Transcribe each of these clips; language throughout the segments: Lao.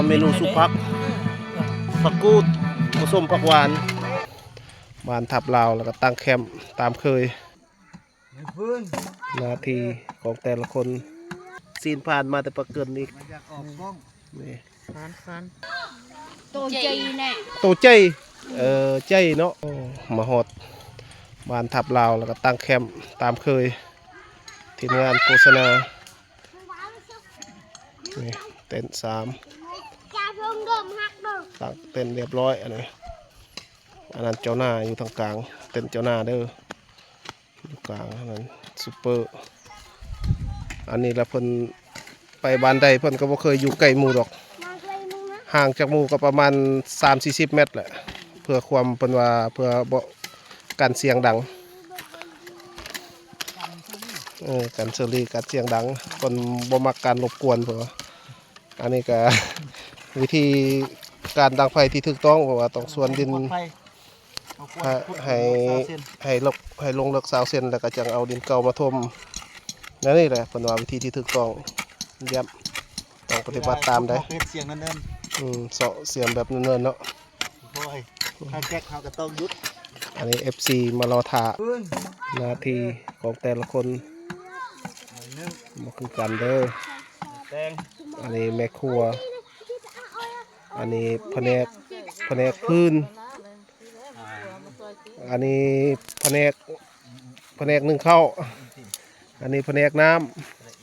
ເມນູຊຸບຜັກ ຜັກກູດ ຜົສົມຜັກຫວານ. ບ້ານທັບລາວ ແລ້ວກໍຕັ້ງແຄມຕາມເຄີຍ. ໜ້າທີ່ຂອງແຕ່ລະຄົນ. ຊີ້ນຟານມາແຕ່ປາເກີນອີກ. ນີ້ ຟານ ຟານ ໂຕໃຫຍ່ແນ່ ໂຕໃຫຍ່ ເອີ ໃຫຍ່ເນາະ. ໂອ້ ມາຮອດບ້ານທັບລາວ ແລ້ວກໍຕັ້ງແຄມຕາມເຄີຍ. ທີມງານໂຄສະນາ ນີ້ ເຕັນສາມ ຕັ້ງເຕັນຮຽບຮ້ອຍ. ອັນນີ້ ອັນນັ້ນເຈົ້າໜ້າຢູ່ທາງກາງ ເຕັນເຈົ້າໜ້າເດີ ຢູ່ກາງ ອັນນັ້ນຊຸບເປີ. ອັນນີ້ລະເພິ່ນໄປບ້ານໃດ ເພິ່ນກໍບໍ່ເຄີຍຢູ່ໃກ້ໝູ່ດອກ ຫ່າງຈາກໝູ່ກໍປະມານສາມສີ່ສິບແມັດແຫຼະ ເພື່ອຄວາມ ເພິ່ນວ່າເພື່ອບໍ່ ກັນສຽງດັງ ເອີ ກັນເຊີລີ ກັນສຽງດັງ ເພິ່ນບໍ່ມັກການລົບກວນ ເພິ່ນວ່າ. ອັນນີ້ກະວິທີການດັງໄຟທີ່ຖືກຕ້ອງ ເພາະວ່າຕ້ອງສ່ວນດິນ ໃຫ້ ໃຫ້ ໃຫ້ເລິກ ໃຫ້ລົງເລິກຊາວເຊັນ ແລ້ວກໍຈັ່ງເອົາດິນເກົ່າມາຖົມ. ແນວນີ້ແຫຼະ ເພິ່ນວ່າວິທີທີ່ຖືກຕ້ອງ ຢ້ຽມ ຕ້ອງປະຕິບັດຕາມໃດ. ເຮັດສຽງເນີນໆ ອືມ ເຊາະສຽງແບບເນີນໆເນາະ. ໂອ້ຍ ຖ້າແກັກເຮົາກໍຕ້ອງຢຸດ. ອັນນີ້ເອັຟຊີມາລໍຖ້າ. ໜ້າທີ່ຂອງແຕ່ລະຄົນບໍ່ຄືກັນເດີ. ອັນນີ້ແມ່ຄົວ ອັນນີ້ພະແນກ ພະແນກຟືນ ອັນນີ້ພະແນກ ພະແນກໜຶ້ງເຂົ້າ ອັນນີ້ພະແນກນ້ຳ.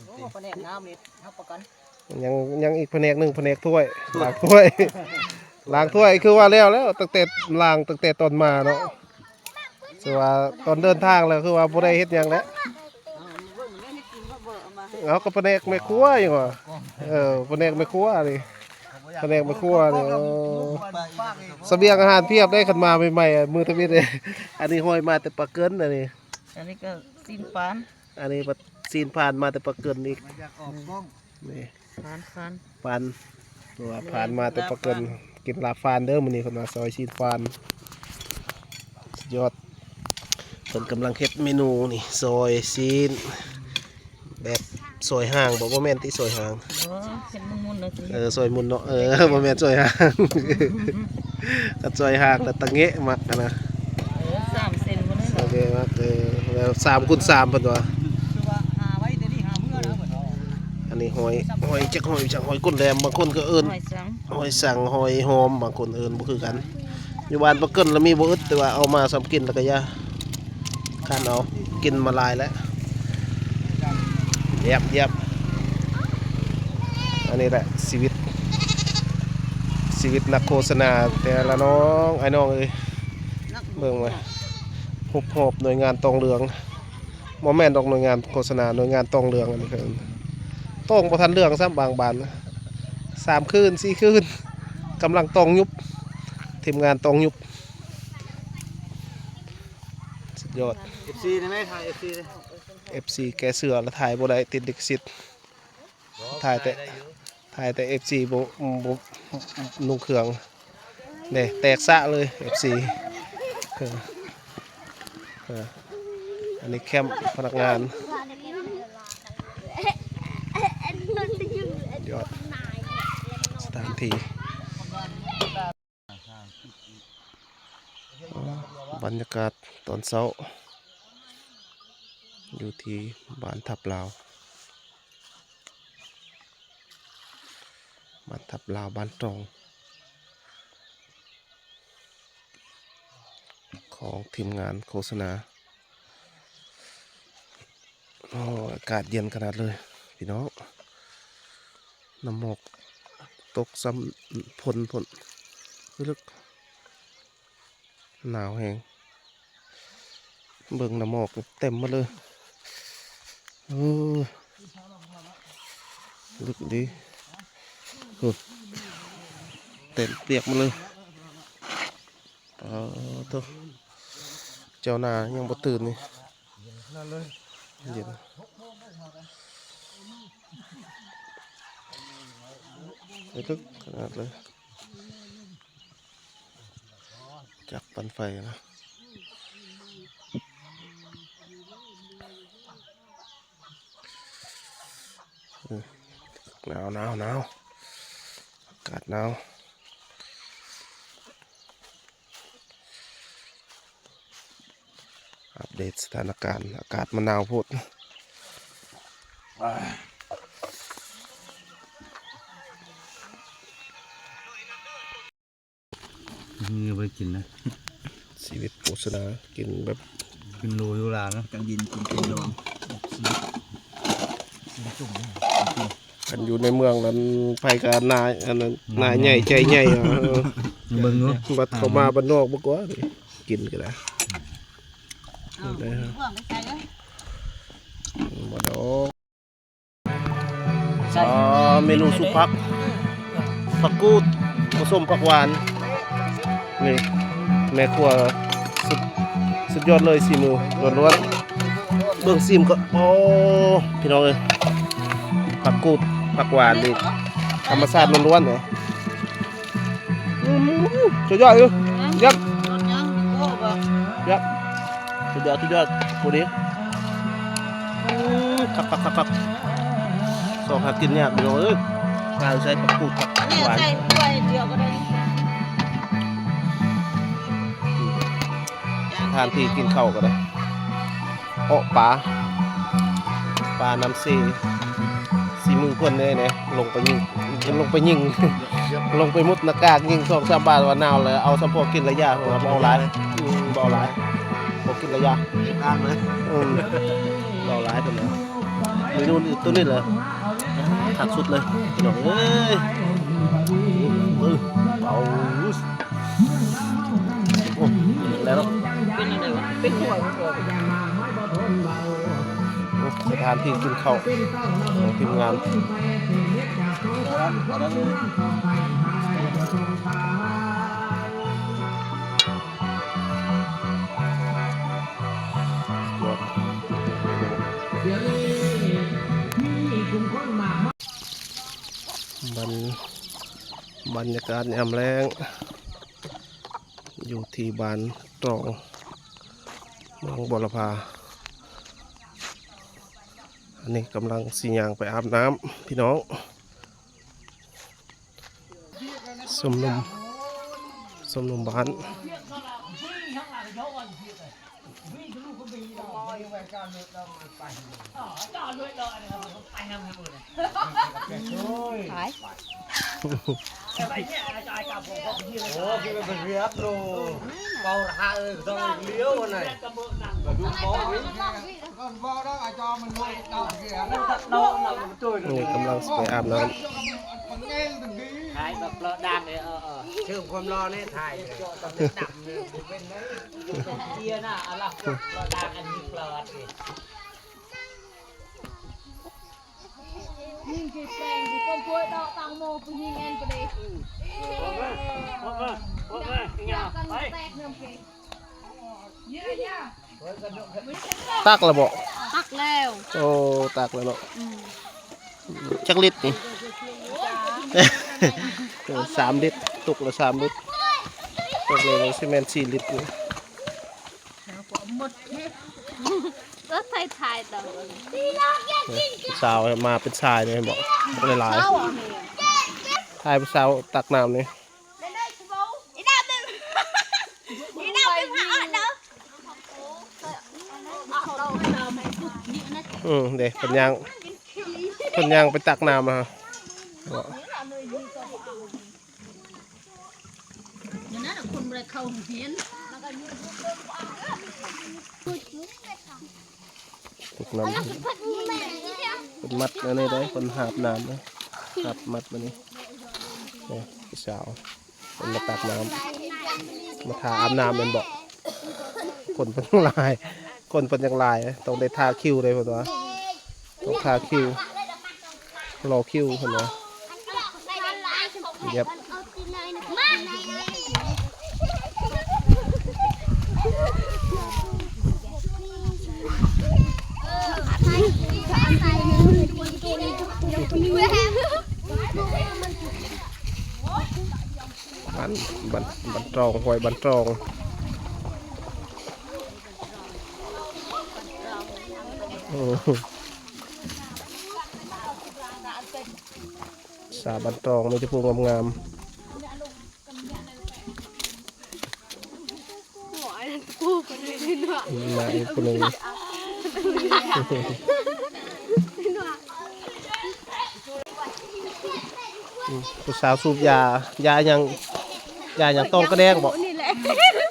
ໂອ້ ພະແນກນ້ຳນີ້ຮັບປະກັນ. ຍັງ ຍັງອີກພະແນກໜຶ່ງ ພະແນກຖ້ວຍ ລ້າງຖ້ວຍ ລ້າງຖ້ວຍຄືວ່າແລ້ວແລ້ວ ຕັ້ງແຕ່ລ້າງ ຕັ້ງແຕ່ຕອນມາເນາະ. ຄືວ່າຕອນເດີນທາງແລ້ວ ຄືວ່າບໍ່ໄດ້ເຮັດຫຍັງແລ້ວ. ເອົາ ກໍພະແນກແມ່ຄົວຫຍັງວະ. ເອີ ພະແນກແມ່ຄົວນີ້ ພະແນກແມ່ຄົວນີ້. ໂອ້ ສະບຽງອາຫານພຽບເດ້ ຄັນມາໃໝ່ໆ ມື້ທຳອິດເດ້. ອັນນີ້ຫ້ອຍມາແຕ່ປາເກີນ ອັນນີ້ ອັນນີ້ກໍຊີ້ນຟານ ອັນນີ້ຊີ້ນຟານມາແຕ່ປາເກີນອີກ. ນີ້ ຟານ ຟານ ຟານ ເພາະວ່າຟານມາແຕ່ປາເກີນ. ກິນລາບຟານເດີ ມື້ນີ້ເພິ່ນວ່າຊອຍຊີ້ນຟານ. ສຸດຍອດ ເພິ່ນກຳລັງເຮັດເມນູນີ້ ຊອຍຊີ້ນ ແບບຊອຍຫາງບໍ່? ບໍ່ແມ່ນຕິ ຊອຍຫາງ ບໍ່ ເຮັດໝຸ່ນໆເນາະ. ເອີ ຊອຍໝຸ່ນເນາະ. ເອີ ບໍ່ແມ່ນຊອຍຫາງ ຄັນຊອຍຫາງລະຕະເງະມັກຫັ້ນນະ. ເອີ ສາມເຊັນພຸ້ນເນາະ ຕະເງະມັກ. ເອີ ແລ້ວສາມຄູນສາມເພິ່ນວ່າ. ອັນນີ້ຫອຍ ຫອຍຈັກຫອຍ ຈັກຫອຍກົ້ນແຫຼມ ບາງຄົນກໍເອີ້ນຫອຍສັງ ຫອຍສັງ ຫອຍຫອມ ບາງຄົນເອີ້ນບໍ່ຄືກັນ. ຢູ່ບ້ານປາເກີນລະມີບໍ່ອຶດ ແຕ່ວ່າເອົາມາສ່ຳກິນລະກະຢ່າ ຄັນເອົາ ກິນມາຫຼາຍແລ້ວ. ຢ້ຽມ ຢ້ຽມ. ອັນນີ້ແຫຼະຊີວິດ ຊີວິດນັກໂຄສະນາແຕ່ລະນ້ອງ ອ້າຍນ້ອງເອີຍ. ເບິ່ງມາ ຮູບຮອບໜ່ວຍງານຕອງເຫຼືອງ. ບໍ່ແມ່ນດອກໜ່ວຍງານໂຄສະນາ ໜ່ວຍງານຕອງເຫຼືອງ. ອັນນີ້ຄືຕອງບໍ່ທັນເຫຼືອງຊ້ຳ ບາງບ້ານ ສາມຄືນ ສີ່ຄືນ ກຳລັງຕອງຍຸບ ທີມງານຕອງຍຸບ. ສຸດຍອດ. ເອັຟຊີໄດ້ໄໝ? ຖ່າຍເອັຟຊີເດ້. ເອັຟຊີແກ້ເສື້ອລະຖ່າຍບໍ່ໄດ້ ຕິດລິຂະສິດ. ຖ່າຍແຕ່ ຖ່າຍແຕ່ເອັຟຊີ ບໍ່ ບໍ່ນຸ່ງເຄື່ອງເດ້ ແຕກສະເລີຍເອັຟຊີ. ເອີ ເອີ ອັນນີ້ແຄມພະນັກງານ ຍອດສະຖານທີ່. ບັນຍາກາດຕອນເຊົ້າ ຢູ່ທີ່ບ້ານທັບລາວ ບ້ານທັບລາວ ບ້ານຕອງ ຂອງທີມງານໂຄສະນາ. ໂອ້ ອາກາດເຢັນຂະໜາດເລີຍພີ່ນ້ອງ ນ້ຳໝອກຕົກຊ້ຳ ຝົນພຸ້ນ ລຶກ ໜາວແຮງ ເບິ່ງ ນ້ຳໝອກເຕັມໝົດເລີຍ. ເອີ ລຶກດີ ໂອ້ ເຕັມປຽກໝົດເລີຍ. ປາໂທ້ ເຈົ້າໜ້າຍັງບໍ່ຕື່ນນີ້ ເຢັນ ເອີ ເລິກຂະໜາດເລີຍ ຈັກປັ່ນໄຟນະ. ເອີ ໜາວ ໜາວ ໜາວ ອາກ ກາດໜາວ ອັບເດດສະຖານະການ ອາກາດມັນໜາວໂພດ. ມື້ບໍ່ໄດ້ກິນນະ ຊີວິດໂຄສະນາ ກິນແບບ ກິນໂລຢູ່ລາວນະ ກັນເຢັນກິນເປັນດອງ ຄັນຢູ່ໃນເມືອງນັ້ນ ໃຜກໍນາຍ ອັນນັ້ນ ນາຍໃຫຍ່ໃຈໃຫຍ່ ເອີ ເບິ່ງດູ ບັດເຂົ້າມາບ້ານນອກບໍ່ກວ່າ ກິນກໍໄດ້ ເອົາ ເອົາ ບໍ່ດອກ. ໃສ່ ອໍ ເມນູຊຸບຜັກ ຜັກກູດ ຜົສົມຜັກຫວານ ນີ້ແມ່ຄົວ ສຸດ ສຸດຍອດເລີຍ ສີມືລ້ວນໆ ເບິ່ງຊີມກໍ ໂອ້ ພີ່ນ້ອງເອີຍ ຜັກກູດ ຜັກຫວານນີ້ ທຳມະຊາດລ້ວນໆເລີຍ. ອືມ ສຸດຍອດຢູ່ ອືມ ຢ້ຽມ ສຸດຍອດ ສຸດຍອດ ພໍດີ ອືມ ຄັກໆໆໆ ຊອກຫາກິນຍາກພີ່ນ້ອງເອີຍ ຫາໃສ່ຜັກກູດ ຜັກຫວານ ໃສ່ຖ້ວຍດຽວກໍໄດ້ ສະຖານທີ່ກິນເຂົ້າກໍໄດ້. ເອາະປາ ປານ້ຳເຊ ສີມືເພິ່ນເດ້ ລົງໄປຍິງ ລົງໄປຍິງ ລົງໄປມຸດໜ້າກາກ ຍິງສອງສາມບາດ ວ່າໜາວແລ້ວ ເອົາສຳພໍກິນລະຢາ ເພິ່ນວ່າບໍ່ເອົາຫຼາຍ ອືມ ບໍ່ເອົາຫຼາຍ ພໍກິນລະຢາ ອືມ ບໍ່ເອົາຫຼາຍເພິ່ນວ່າ ເມນູໂຕນີ້ແຫຼະ ຄັກສຸດເລີຍ ພີ່ນ້ອງເອີຍ ເອົາ ໂອ້ ແລ້ວເນາະ ເປັນຈັ່ງໃດວະ ເປັນຫົວ ໂອ້ ສະຖານທີ່ກິນເຂົ້າຂອງທີມງານ ບັນ ບັນຍາກາດຍາມແລງ ຢູ່ທີ່ບ້ານຕອງ ເມືອງບົວລະພາ ອັນນີ້ກຳລັງຊິຍ່າງໄປອາບນ້ຳ ພີ່ນ້ອງ ຊົມນຸ່ມ ຊົມນຸ່ມບ້ານ. ຂາຍ ໂອ້ ຄືເປັນເວຍບໂລ ເປົາລະຫາເອີຍ ຕ້ອງລ້ຽວອັນນັ້ນ ກະດູເປົານີ້ ນີ້ກຳລັງຊິໄປອາບນ້ຳ ຂາຍແບບເລາະດັງເລີຍ ເອີ ເອີ ເພີ່ມຄວາມຫຼໍ່ແນ່ ຖ່າຍ ດຳເລີຍ ເປັນເຈຍນະ ເອົາລະ ເລາະດັງອັນນີ້ເປີດ ຕັກແລ້ວບໍ່? ຕັກແລ້ວ ໂອ້ ຕັກແລ້ວເນາະ ອືມ ຈັກລິດນີ້? ສາມລິດ ຕຸກລະສາມລິດ ຕຸກລະຊິແມ່ນສີ່ລິດນີ້. ເອີ ຖ່າຍໆຕໍ່ ຜູ້ສາວມາເປັນຊາຍນີ້ ເຫັນບໍ່ ຫຼາຍໆ ຖ່າຍຜູ້ສາວຕັກນ້ຳນີ້ ອືມ ເດ້ ເພິ່ນຍ່າງ ເພິ່ນຍ່າງໄປຕັກນ້ຳມາ ມື້ນັ້ນຄົນບໍ່ໄດ້ເຂົ້າໂຮງຮຽນ ຕັກນ້ຳ ເພິ່ນມັດອັນນີ້ເດ້ ເພິ່ນຫາບນ້ຳເດ້ ຫາບມັດມານີ້ ນີ້ ຜູ້ສາວ ເພິ່ນມາຕັກນ້ຳ ມາຖ້າອາບນ້ຳແມ່ນບໍ່? ຄົນເພິ່ນຍັງຫຼາຍ ຄົນເພິ່ນຍັງຫຼາຍ ຕ້ອງໄດ້ຖ້າຄິວເດ້ເພິ່ນວ່າ ຕ້ອງຖ້າຄິວ ລໍຄິວເພິ່ນວ່າ ເຢັບ ບ້ານ ບ້ານ ບ້ານຕອງ ຫ້ວຍບ້ານຕອງ ສາວບ້ານຕອງ ມີແຕ່ຜູ້ງາມໆ. ມາອີກຜູ້ໜຶ່ງ. ອືມ ຜູ້ສາວສູບຢາ ຢາຫຍັງ ຢາຫຍັງ ຕອງກະແດງບໍ? ນີ້ແຫຼະ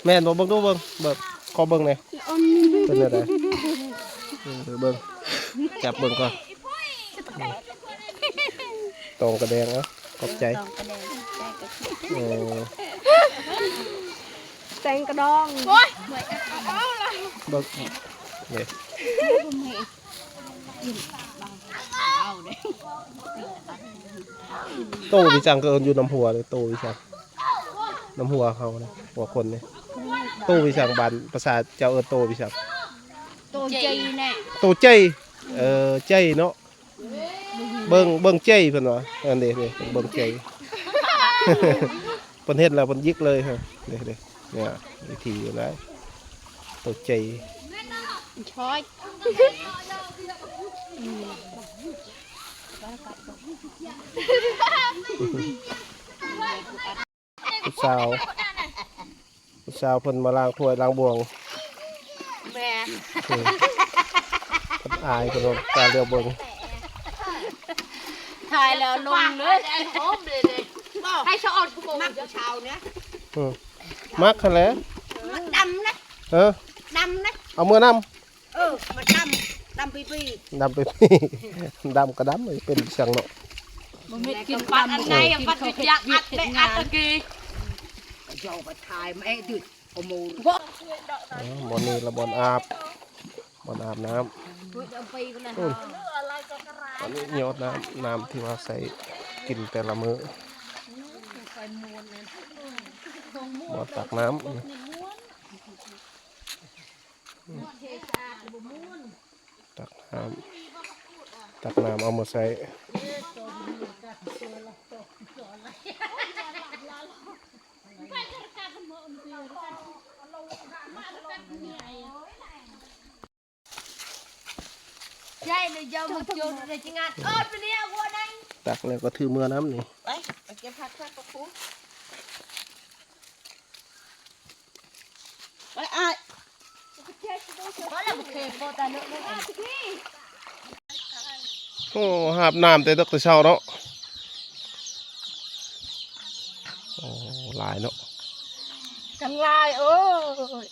ແມ່ນບໍ? ເບິ່ງດູ ເບິ່ງ ເບິ່ງ ຂໍເບິ່ງແດ່ ເປັນແນວໃດ? ເອີ ເບິ່ງ ຈັບເບິ່ງກ່ອນ ຕອງກະແດງ ເອົາ ຂອບໃຈ ຕອງກະແດງ ເອີ ແຕງກະດອງ ໂອ້ຍ ເບິ່ງ ນີ້ ໂຕພິສັງ ກໍເອີ້ນຢູ່ນຳຫົວເດ້ ໂຕພິສັງ ນຳຫົວເຮົານະ ຫົວຄົນນີ້ ໂຕພິສັງ ບ້ານພາສາເຈົ້າເອີ້ນໂຕພິສັງ? ໂຕໃຈແນ່ ໂຕໃຈ ເອີ ໃຈເນາະ ເບິ່ງ ເບິ່ງໃຈເພິ່ນວ່າ ອັນເດ້ ເດ້ ເບິ່ງໃຈ ເພິ່ນເຫັນແລ້ວເພິ່ນຢິກເລີຍ ເດ້ ເດ້ ນີ້ ວິທີຢູ່ໄດ ໂຕໃຈ ຊອຍ ຜູ້ສາວ ຜູ້ສາວເພິ່ນມາລ້າງຖ້ວຍລ້າງບ່ວງ ແມ່ນ ເອີ ເພິ່ນອາຍ ເພິ່ນວ່າຕາຫຼຽວເບິ່ງ ຖ່າຍແລ້ວລົງເລີຍ ໃຫ້ສະອອດຜູ້ມັກຜູ້ສາວນີ້ ອື ມັກຫັ້ນແຫຼະ ມັກດຳນະ ເອີ ດຳນະ ເອົາເມືອນຳ. ເອີ ມາດຳ ດຳປີໆ ດຳປີໆ ດຳກໍດຳ ເປັນຈັ່ງເນາະ ບໍ່ແມ່ນກິນປັດອັນໃດ ປັດຢາກອັດໄດ້ອັດຕະກີ້ ເຈົ້າໄປຖ່າຍມາເອະ ດຶກໂອໂມ ເອີ ບ່ອນນີ້ລະບ່ອນອາບ ບ່ອນອາບນ້ຳ ພຸ້ນ ອັນນີ້ຍອດນ້ຳ ນ້ຳທີ່ວ່າໃຊ້ກິນແຕ່ລະມື້ ບ່ອນຕັກນ້ຳ ຕັກນ້ຳ ຕັກນ້ຳເອົາມາໃສ່ ຕັກແລ້ວກໍຖືເມືອນຳນີ້ ໄປ ໄປເກັບຜັກ ຜັກກັບປູ ໄປອ້າຍ ພໍແລ້ວ ບໍ່ເຄ ບໍ່ຕາເນາະ ໂອ້ ຫາບນ້ຳແຕ່ເດິກແຕ່ເຊົ້າເນາະ ໂອ້ ຫຼາຍເນາະ ກັນຫຼາຍ ໂອ້ຍ.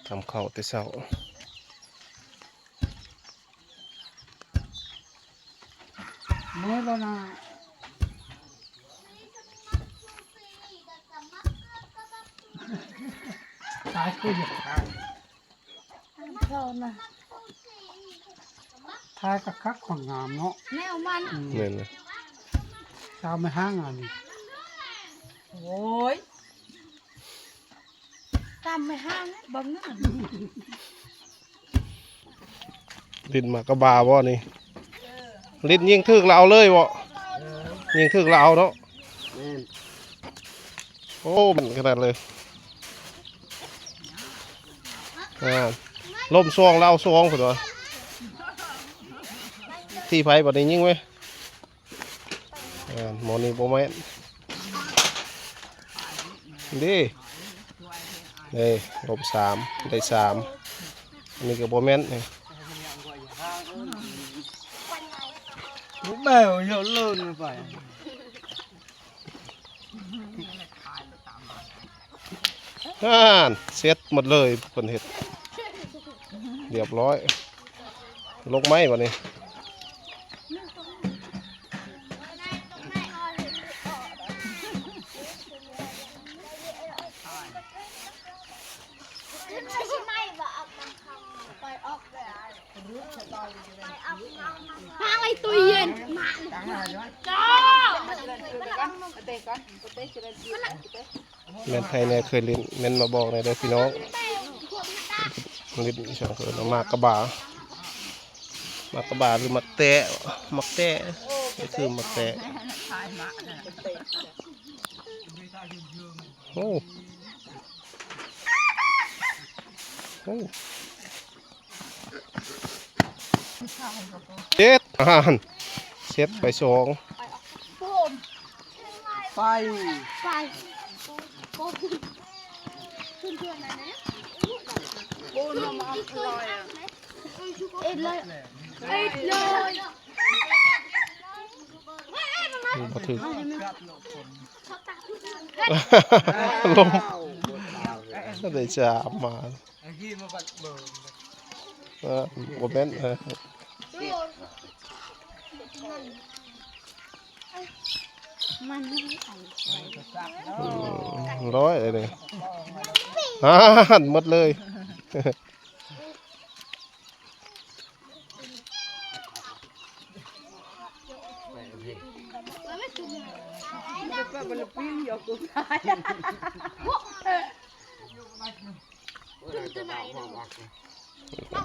ກຳເຂົ້າແຕ່ເຊົ້າ ເມື່ອແລ້ວນະ ຕາຍຄືຢາກຕາຍ. ເຂົານະ ຖ່າຍຄັກໆ ຄວາມງາມເນາະ ແນວມັນ ອືມ ແມ່ນລະ ສາວແມ່ຮ້າງອັນນີ້ ໂອ້ຍ ຕາມແມ່ຮ້າງເບິ່ງນັ້ນ ຫຼິ້ນໝາກກະບາບໍ່ນີ້? ຫຼິ້ນຍິງຖືກລະເອົາເລີຍບໍ່? ຍິງຖືກລະເອົາເນາະ ແມ່ນ ໂອ້ ແມ່ນຂະໜາດເລີຍ ອ່າ ລົ້ມສອງແລ້ວເອົາສອງພຸ້ນວ່າ ທີ່ໃຜບັດນີ້ຍິງເວີຍ ອ່າ ໝໍນີ້ບໍ່ແມ່ນເດ້ ເດ້ ລົ້ມສາມ ໄດ້ສາມ ອັນນີ້ກໍບໍ່ແມ່ນ ແມ່ນເລີຍໄປ. ຫັ້ນ ເສັດໝົດເລີຍ ເພິ່ນເຮັດ ລຽບຮ້ອຍ ລົງໄມ້ບັດນີ້ ຫາໄວ້ຕູ້ເຢັນ ເຈົ້າ. ແມ່ນໃຜແດ່ເຄີຍຫຼິ້ນ ເມັ້ນມາບອກແດ່ເດີພີ່ນ້ອງ. ຫຼິ້ນອີ່ຫຍັງເອີ້ນວ່າ ໝາກກະບາ ໝາກກະບາ ຫຼື ໝາກແຕະ ໝາກແຕະ ນີ້ຄືໝາກແຕະ. ໂອ້ ໂອ້ ເຈັດ ອ່ານ ເຊັດໄປສອງ. ໄປ ໄປ ໂອ້ນມາອອກລອຍ ເອັດລອຍ ເອັດລອຍ ບໍ່ຖືກ ລົ້ມ ໄດ້ສາມມາ. ເອີ ບໍ່ແມ່ນ ເອີ ມັນ ອືມ ຮ້ອຍເລີຍ ອ່ານ ໝົດເລີຍ.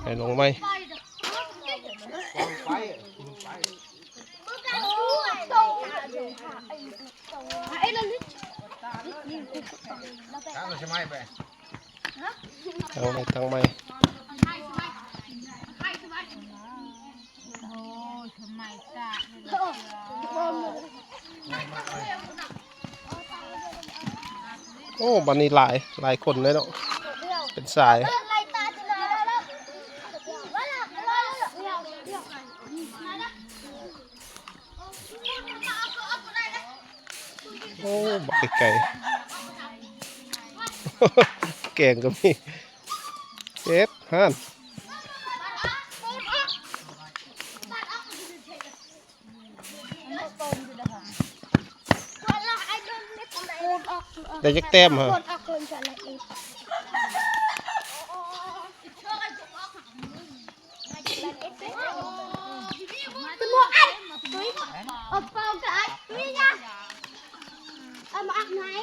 ໃຫ້ລົງໃໝ່ ເອົາໃໝ່ ຕັ້ງໃໝ່. ໂອ້ຍ ທຳໄມສະນີ້ລະເທື່ອ ໂອ້ ບັດນີ້ຫຼາຍ ຫຼາຍຄົນເລີຍເນາະ ເປັນສາຍ. ໂອ້ ບັກໄກໆ ແກງກໍມີ ເຈັດ ຫັ້ນ. ໄດ້ຈັກແຕ້ມຫະ? ເອົາມາອັກໄນ?